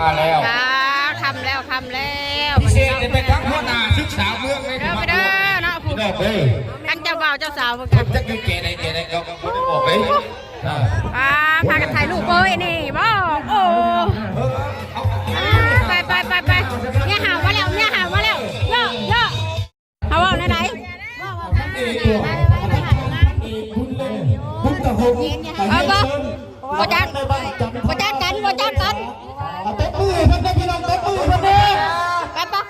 ມາແລ້ວ ອ່າ ຄ່ຳແລ້ວ ຄ່ຳແລ້ວ ພິເສດເປັນໄປທາງຫົວໜ້າສຶກສາເມືອງເດ້ ເດີ ມາເດີເນາະ ຜູ້ ພີ່ນ້ອງເອີຍ ທັງເຈົ້າບ່າວເຈົ້າສາວເພິ່ນ ເພິ່ນຈັກຢູ່ແຈໃດແຈໃດ ເຂົາກໍບໍ່ໄດ້ບອກເດ້ ອ່າ ອ່າ ພາກັນຖ່າຍຮູບເອີຍນີ້ບໍ່ ໂອ້ ເອີ ເອົາ ອ່າ ໄປ ໄປ ໄປ ໄປ ເມຍຫາວມາແລ້ວ ເມຍຫາວມາແລ້ວ ເຍາະ ເຍາະ ເຮົາເວົ້າແນວໃດ ເອີ ບໍ່ ບໍ່ຈັກ ບໍ່ຈັກກັນ ບໍ່ຈັກກັນ ເອົາ ຕົບມືໃຫ້ເພິ່ນເດີ ພີ່ນ້ອງ ຕົບມືໃຫ້ເພິ່ນເດີ ໄປປະ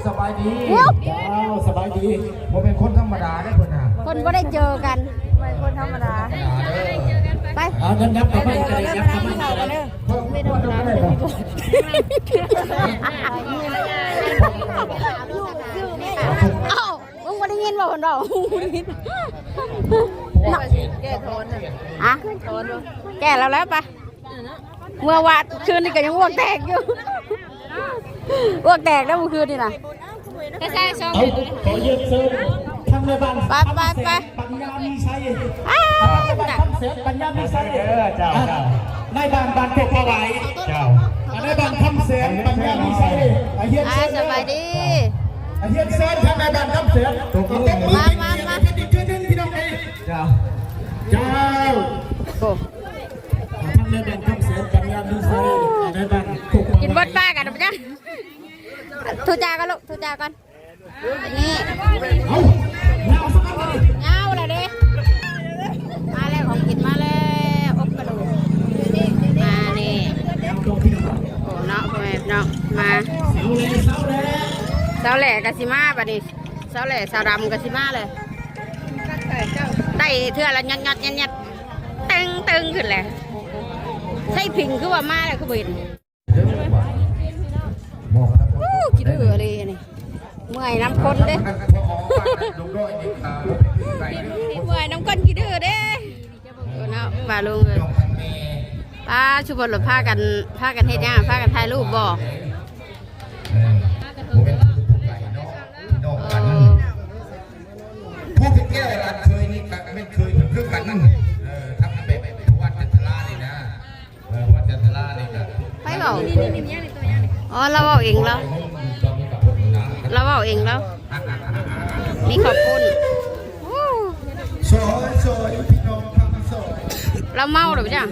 ສະບາຍດີ ເອີ ເຈົ້າ ສະບາຍດີ ບໍ່ແມ່ນຄົນທຳມະດາເດ້ເພິ່ນນະ ເພິ່ນບໍ່ໄດ້ເຈີກັນ ບໍ່ແມ່ນຄົນທຳມະດາ ໄປ ເອົາ ຍັບໆ ໄປ ໄປ ໄປ ຍັບໆ ເດີ ເດີ ເດີ ເດີ ເອົ້າ ມຶງບໍ່ໄດ້ຍິນບໍ່ເພິ່ນເວົ້າ ບໍ່ໄດ້ຍິນ ແກ້ຖອນນະ ຮະ ຖອນບໍ່ ແກ້ແລ້ວແຫຼະ ໄປ ເມື່ອວານຄືນນີ້ກໍຍັງອ້ວກແຕກຢູ່ ອ້ວກແຕກແລ້ວມື້ຄືນນີ້ນະ ເອົາ ຂໍຮຽນເຊີນທາງແມ່ບ້ານ ໄປ ໄປ ໄປ ປັນຍາມີໄຊ ອ້າວ ແມ່ບ້ານຄຳແສນ ປັນຍາມີໄຊ ເອີ ເຈົ້າ ເຈົ້າ ນາຍບ້ານ ບ້ານໂຄກປາຫວາຍ ເຈົ້າ ອ່າ ນາຍບ້ານຄຳແສນ ປັນຍາມີໄຊ ອ່າ ຮຽນເຊີນ ອ່າ ສະບາຍດີ ອ່າ ຮຽນເຊີນທາງນາຍບ້ານຄຳແສນ ຕົບມື ມາ ມາ ມາ ອີກເທື່ອໜຶ່ງ ພີ່ນ້ອງເອີຍ ເຈົ້າ ເຈົ້າ ໂອ້ ອ່າ ທາງນາຍບ້ານຄຳແສນ ປັນຍາມີໄຊ ອ່າ ນາຍບ້ານໂຄກປາຫວາຍ ກິນເບິດປາກັນບໍ່ຈັກ ທຸຈາກ່ອນລູກ ທຸຈາກ່ອນ ນີ້ ເອົາ ຍາວຊະກ່ອນ ຍາວລະເດ້ ມາແລ້ວ ຂອງກິນມາແລ້ວ ອົບກະດູກ ມານີ້ ໂອ້ເນາະ ພໍ່ແມ່ພີ່ນ້ອງ ມາ ເຊົ້າແຫຼະ ເຊົ້າແຫຼະ ເຊົ້າແຫຼະກໍຊິມາບັດນີ້ ເຊົ້າແຫຼະ ສາວດຳກໍຊິມາແລ້ວ ໄດ້ເທື່ອລະຍອດໆ ແຍດໆ ຕຶງໆ ຂຶ້ນແຫຼະ ໃຊ້ຜິງຄືວ່າມາແລ້ວ ຄືບໍ່ເຫັນ ໂອ້ ຂີ້ດື້ອີ່ຫຼີນີ້ ເມື່ອຍນຳຄົນເດ້ ເມື່ອຍນຳຄົນຂີ້ດື້ເດ້ ໂອ້ເນາະ ປ້າລຸງເອີຍ ປ້າ ຊຸມຄົນລະພາກັນ ພາກັນເຮັດຫຍັງ ພາກັນຖ່າຍຮູບບໍ່ ເອີ ບໍ່ແມ່ນຜູ້ໄກເນາະ ພີ່ນ້ອງກັນ ເອີ ຜູ້ເປັນແກ້ວຫຼານເຂີຍນີ້ກໍແມ່ນເຂີຍເພິ່ນຄືກັນ ເອີ ທັງແບບຜູ້ວ່າຈັນທະລານີ້ນະ ເອີ ວັດຈັນທະລານີ້ກໍ ໃຜເວົ້າ ອໍ ລາວເວົ້າເອງລາວ ລາວເວົ້າເອງລາວ ມີຂອບຄຸນ ໂອ້ ຊອຍ ຊອຍ ພີ່ນ້ອງຟັງຊອຍ ລາວເມົາແລ້ວບໍ່ຈັກ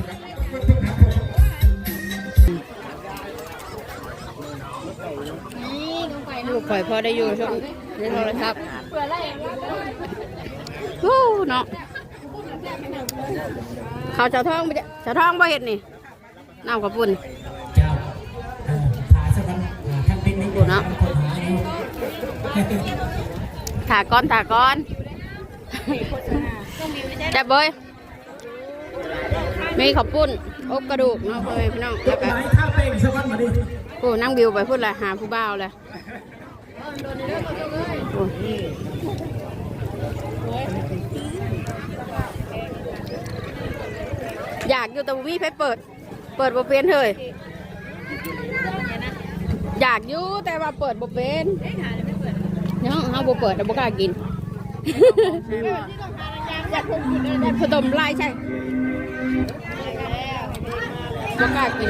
ລູກຂ້ອຍພໍໄດ້ຢູ່ຊ່ວງໃນໂທລະທັບ ໂອ້ ເນາະ ເຂົ້າເຈົ້າທອງບໍ່ ເຈົ້າທອງບໍ່ເຮັດນີ້ ນ້ຳເຂົ້າປຸ້ນ ເຈົ້າ ເອີ ຖ້າຊະກ່ອນ ເອີ ທາງເຕັກນິກເນາະ ຄົ້ນຫາຢູ່ ຖ້າກ່ອນ ຖ້າກ່ອນ ແຊບເວີຍ ມີເຂົ້າປຸ້ນ ອົບກະດູກເນາະ ພໍ່ແມ່ພີ່ນ້ອງ ແລ້ວກໍ ໂອ້ ນາງບິວໄປພຸ້ນລະ ຫາຜູ້ບ່າວລະ ໂອ້ ຢາກຢູ່ ແຕ່ບໍ່ມີໃຜເປີດ ເປີດບໍ່ເປັນເຮີ້ຍ ຢາກຢູ່ ແຕ່ວ່າເປີດບໍ່ເປັນ ເນາະ ເຮົາບໍ່ເປີດ ເຮົາບໍ່ກ້າກິນ ເອົາເຂົ້າຕົ້ມລາຍໃສ່ ບໍ່ກ້າກິນ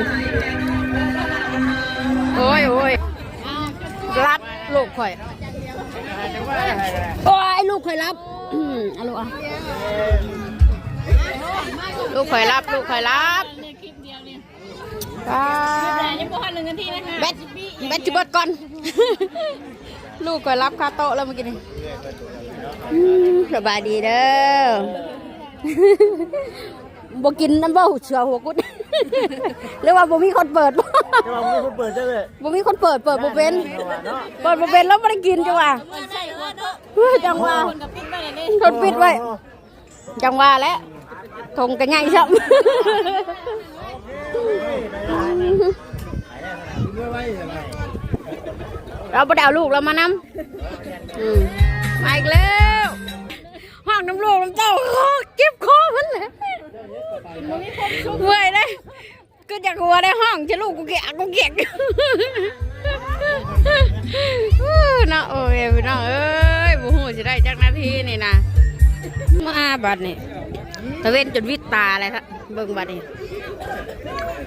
ໂອ້ຍ ໂອ້ຍ ລັບລູກຂ້ອຍ ໂອ້ຍ ລູກຂ້ອຍລັບ ອືມ ເອົາລູກ ເອົາ ລູກຂ້ອຍລັບ ລູກຂ້ອຍລັບ ປ້າ ຍັງບໍ່ຮອດໜຶ່ງນາທີນະ ແບັດ ແບັດຊິເບິດກ່ອນ ລູກຂ້ອຍຫຼັບຄາໂຕະແລ້ວມື້ກີ້ນີ້ ອືມ ສະບາຍດີເດີ ບໍ່ກິນນຳບໍ່ ເສືອຫົວກຸດ ຫຼືວ່າບໍ່ມີຄົນເປີດ ແຕ່ວ່າບໍ່ມີຄົນເປີດ ເຈົ້າເອີຍ ບໍ່ມີຄົນເປີດ ເປີດບໍ່ເປັນ ເອີ ວ່າເນາະ ເປີດບໍ່ເປັນ ແລ້ວບໍ່ໄດ້ກິນ ຈັ່ງວ່າ ເອີ ຈັ່ງວ່າ ຄົນກໍປິດໄວ້ແລ້ວເດ້ ຄົນປິດໄວ້ ອໍ ຈັ່ງວ່າແຫຼະ ຖົງກໍໃຫຍ່ຊ້ຳ ລາວບໍ່ໄດ້ເອົາລູກລາວມານຳ ອືມ ມາອີກແລ້ວ ຮ້ອງນຳລູກນຳເຕົ້າ ເຈັບຄໍເພິ່ນແຫຼະ ເມື່ອຍເດ້. ຄືຢາກຫົວໄດ້ ຮ້ອງຈະລູກກູກຽກກູກຽກຢູ່ ເນາະ. ໂອ້ຍ ພີ່ນ້ອງເອີຍ ບໍ່ຮູ້ຊິໄດ້ຈັກນາທີນີ້ນະ. ມາບັດນີ້ ຕາເວັນຈົນວິດຕາແລ້ວ ເບິ່ງບັດນີ້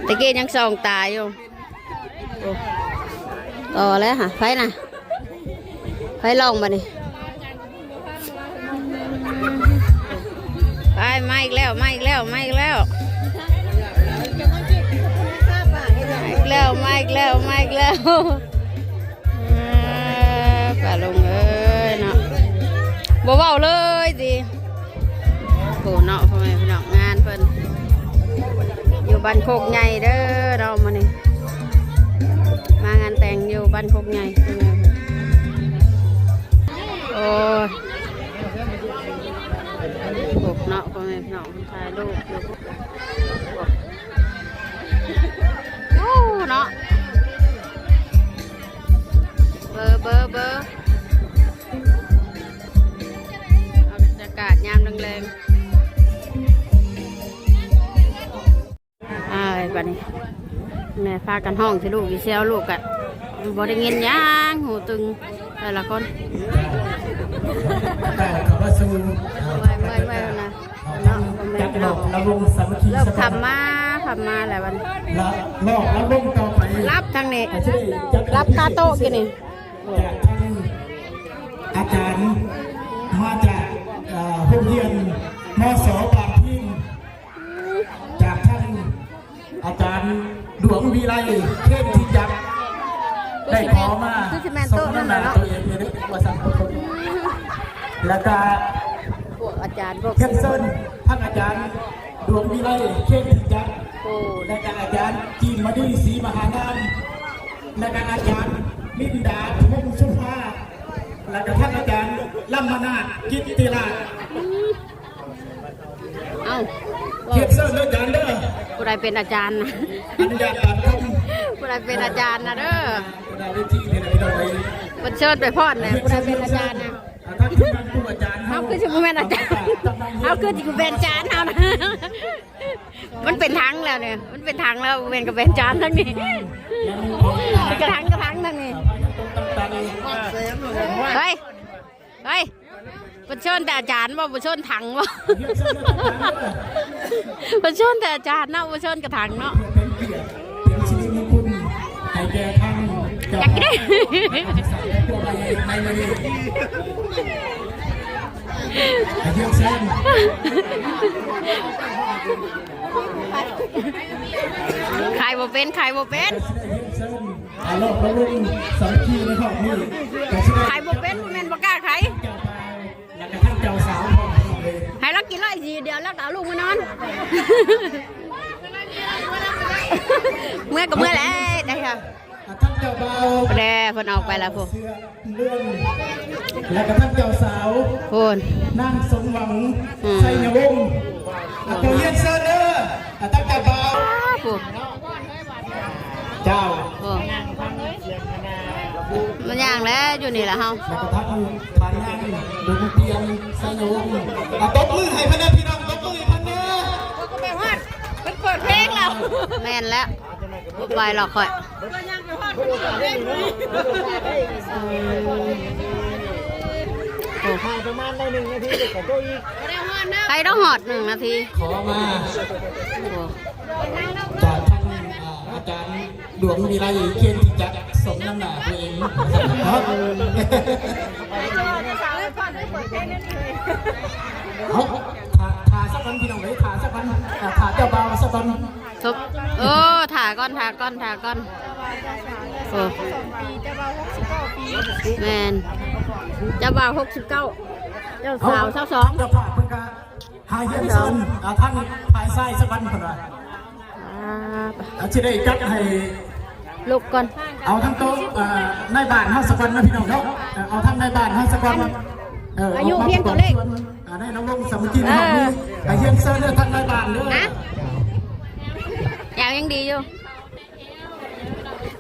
ຕະກີ້ຍັງສ່ອງຕາຢູ່. ໂອ້ ຕໍ່ແລ້ວຫະ ໃຜນະ ໃຜລອງບາດນີ້ ໄປ ມາອີກແລ້ວ ມາອີກແລ້ວ ມາອີກແລ້ວ ມາອີກແລ້ວ ມາອີກແລ້ວ ມາອີກແລ້ວ ອາ ປ້າລຸງເອີຍເນາະ ບໍ່ເວົ້າເລີຍຕິ. ໂອ້ເນາະ ພໍ່ແມ່ພີ່ນ້ອງ ງານເພິ່ນຢູ່ບ້ານໂຄກໃຫຍ່ເດີເນາະ ມື້ນີ້ມາງານແຕ່ງຢູ່ບ້ານໂຄກໃຫຍ່ ໂອ້ຍ ໂອ້ເນາະ ພໍ່ແມ່ພີ່ນ້ອງ ເພິ່ນຖ່າຍຮູບຢູ່ ໂອ້ເນາະ ເບີ ເບີ ເບີ. ເອົາບັນຍາກາດຍາມແລງໆ ອ້າຍ ບາດນີ້ແມ່ພາກັນຮ້ອງໃສ່ລູກຢູ່ ແຊວລູກກະບໍ່ໄດ້ຍິນຫຍັງ ຫູຕຶງແຕ່ລະຄົນ ເມື່ອຍໆ ນະ ເນາະ ເລີ່ມຄ່ຳມາ ຄ່ຳມາແລ້ວບັດນີ້ ລັບທາງນີ້ ລັບຄາໂຕະກີ້ນີ້. ຈາກທ່ານອາຈານມາຈາກ ເອີ ໂຮງຮຽນ ມສ ບາງພີນ ຈາກທ່ານອາຈານ ດວງວິໄລ ເຄນທິຈັກ ໄດ້ຂໍມາ ຄືຊິແມ່ນໂຕະນັ້ນແຫຼະເນາະ ວ່າຊັ້ນ ແລ້ວກະ ພວກອາຈານ ພວກ ຮຽນເຊີນທ່ານອາຈານ ດວງວິໄລ ເຄນທິຈັກ ໂອ້ ແລະກະອາຈານ ຈີນມະດີ ສີມະຫານາມ ແລະກະອາຈານ ລິນດາ ພົງສຸພາ ແລະກະທ່ານອາຈານ ລຳມະນາດ ກິດຕິລາດ. ເອົ້າ ຮຽນເຊີນເດີອາຈານເດີ ຜູ້ໃດເປັນອາຈານນະ ອະນຸຍາດບາດຄຳ ຜູ້ໃດເປັນອາຈານນະເດີ ຜູ້ໃດເວທີນີ້ແຫຼະ ພີ່ນ້ອງເອີຍ ເພິ່ນເຊີນໄປພ້ອມແຫຼະ ຜູ້ໃດເປັນອາຈານນະ. ເຮົາຄືຊິບໍ່ແມ່ນອາຈານ ເຮົາຄືຊິບໍ່ແມ່ນອາຈານເຮົານະ ມັນເປັນຖັງແລ້ວນີ້ ມັນເປັນຖັງແລ້ວ ແມ່ນກະແບນຈານທັງນີ້ ກະຖັງ ກະຖັງທັງນີ້ ເຮີຍ ເຮີຍ ເພິ່ນເຊີນແຕ່ອາຈານບໍ່ ບໍ່ເຊີນຖັງບໍ່ ເພິ່ນເຊີນແຕ່ອາຈານເນາະ ບໍ່ເຊີນກະຖັງເນາະ. ເປັນກຽດ ເປັນສິລິມຸງຄຸນໃຫ້ແກ່ທາງເຈົ້າ ຢາກກິນ ພວກໃຫຍ່ໃນມື້ນີ້ ໃຫ້ຮຽນເຊີນ ຂາຍບໍ່ເປັນ ຂາຍບໍ່ເປັນ ຮຽນເຊີນ ອາ ລອບລະວົງສາມັກຄີໃນຮອບນີ້ ຂາຍບໍ່ເປັນ ບໍ່ແມ່ນບໍ່ກ້າຂາຍ ແລ້ວກະທັງເຈົ້າສາວພ້ອມເລີຍ ໃຫ້ລາວກິນເລີຍ ຊິດຽວລາວກະເອົາລູກມານອນ ເມື່ອຍກະເມື່ອຍແຫຼະ ໄດ້ຄ່ະ ທ່ານເຈົ້າບ່າວ ແດ່ ເພິ່ນອອກໄປແລ້ວພຸ້ນ ເສື້ອເລື່ອງ ແລະກະທ່ານເຈົ້າສາວ ພຸ້ນ ນາງສົມຫວັງ ອືມ ໄຊຍະວົງ ຂໍຮຽນເຊີນເດີ ທ່ານເຈົ້າບ່າວ ພຸ້ນ ເຈົ້າ ໂອ້ ມັນຍ່າງແຫຼະ ຢູ່ນີ້ແຫຼະເຮົາ ແລະກະທ່ານ ທ່ານນາງ ບຸນພຽງ ໄຊຍະວົງ ອາ ຕົບມືໃຫ້ເພິ່ນເດີ ພີ່ນ້ອງ ຕົບມືໃຫ້ເພິ່ນເດີ ເພິ່ນເປີດເພງແລ້ວ ແມ່ນແລ້ວ. ບໍ່ໄປຫຼອກຂ້ອຍ ໂອ້ ຖ່າຍປະມານໄດ້ໜຶ່ງນາທີ ກໍໂຕອີກ ໃຜຕ້ອງຮອດໜຶ່ງນາທີ ຂໍມາ ໂອ້ ຈາກທ່ານ ອາ ອາຈານ ດວງວິໄລ ເຄນທິຈັກ ສົມນຳໜ້າຕົວເອງ ເນາະ ເອົາ ຖ້າ ຖ້າສາກ່ອນ ພີ່ນ້ອງເອີຍ ຖ້າສາກ່ອນ ຖ້າເຈົ້າບ່າວສາກ່ອນ. ທົບ ໂອ້ ຖ້າກ່ອນ ຖ້າກ່ອນ ຖ້າກ່ອນ ໂອ້ ແມ່ນ ເຈົ້າບ່າວຫົກສິບເກົ້າ ເຈົ້າສາວຊາວສອງ ເຈົ້າພາບເພິ່ນກະຫາຮຽນເຊີນ ອ່າ ທາງຝ່າຍຊ້າຍສາກ່ອນເພິ່ນວ່າ ອ່າ ອາ ຊິໄດ້ຈັດໃຫ້ ລຸກກ່ອນ ເອົາທາງໂຕະ ອ່າ ນາຍບ້ານເຮົາສາກ່ອນເນາະ ພີ່ນ້ອງເນາະ ເອົາທາງນາຍບ້ານເຮົາສາກ່ອນ ເອີ ອາຍຸພຽງຕົວເລກ ອ່າ ໃນລຳວົງສາມັກຄີເຮົາມີ ເອີ ກະຮຽນເຊີນເດີທ່ານນາຍບ້ານເດີ ຮະ ແອວຍັງດີຢູ່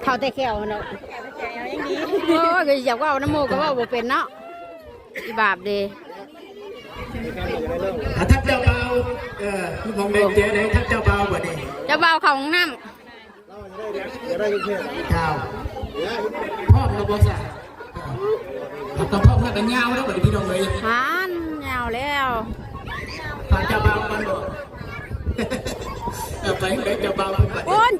ເຖົ້າແຕ່ແຂ້ວເນາະ ແອວຍັງດີ ໂອ້ຍ ກະຢາກເວົ້ານຳໝູ່ກະເວົ້າບໍ່ເປັນເນາະ ອີບາບເດ ອາ ທ່ານເຈົ້າບ່າວ ເອີ ໝ່ອງແດງແຈໃດ ທ່ານເຈົ້າບ່າວບັດນີ້ ເຈົ້າບ່າວເຂົ້າຫ້ອງນ້ຳ ເຈົ້າ ພ້ອມແລ້ວບໍ່ຊະ? ຖ້າພ້ອມແລ້ວກະຍາວແລ້ວບັດນີ້ພີ່ນ້ອງເອີຍ ຫັ້ນ ຍາວແລ້ວ ຖ້າເຈົ້າບ່າວກ່ອນບໍ່ ເອີ ໄປເລີຍເຈົ້າບ່າວເພິ່ນບັດນີ້ ໂອ້ຍ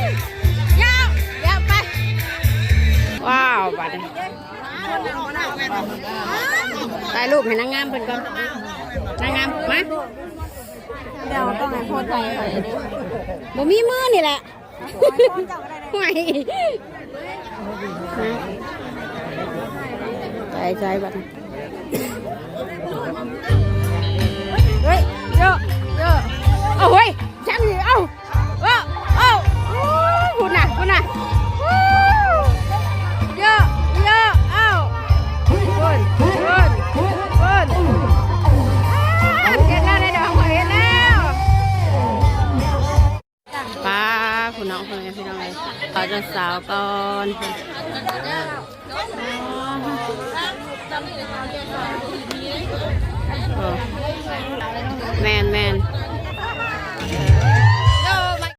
ຍາວ ຍາວໄປ. ວ້າວ ບາດນີ້ ຖ່າຍຮູບໃຫ້ນາງງາມເພິ່ນກ່ອນ. ນາງງາມ ມາ. ດຽວຕ້ອງໃຫ້ໂພສໃສ່ຂ້ອຍເດ້. ບໍ່ມີມືນີ້ແຫຼະ. ໂອ້ຍ ໃສ່ ໃສ່ບັດ. ເຮີ້ຍ ເຍາະ ເຍາະ. ເອົາ ເຮີ້ຍ ຈັ່ງນີ້ ເອົາ ເອົາ ເອົາ. ໂອ້ ພຸ້ນນະ ພຸ້ນນະ. ໂອ້ ເຍາະ ເຍາະ. ເອົາ ພຸ້ນ ພຸ້ນ ພຸ້ນ. ອາ ເຫັນແລ້ວ ໄດ້ດອກ ເຫັນແລ້ວ. ປ້າ ຜູ້ນ້ອງ ພໍ່ແມ່ພີ່ນ້ອງເອີຍ ຂໍເຈົ້າສາວກ່ອນ.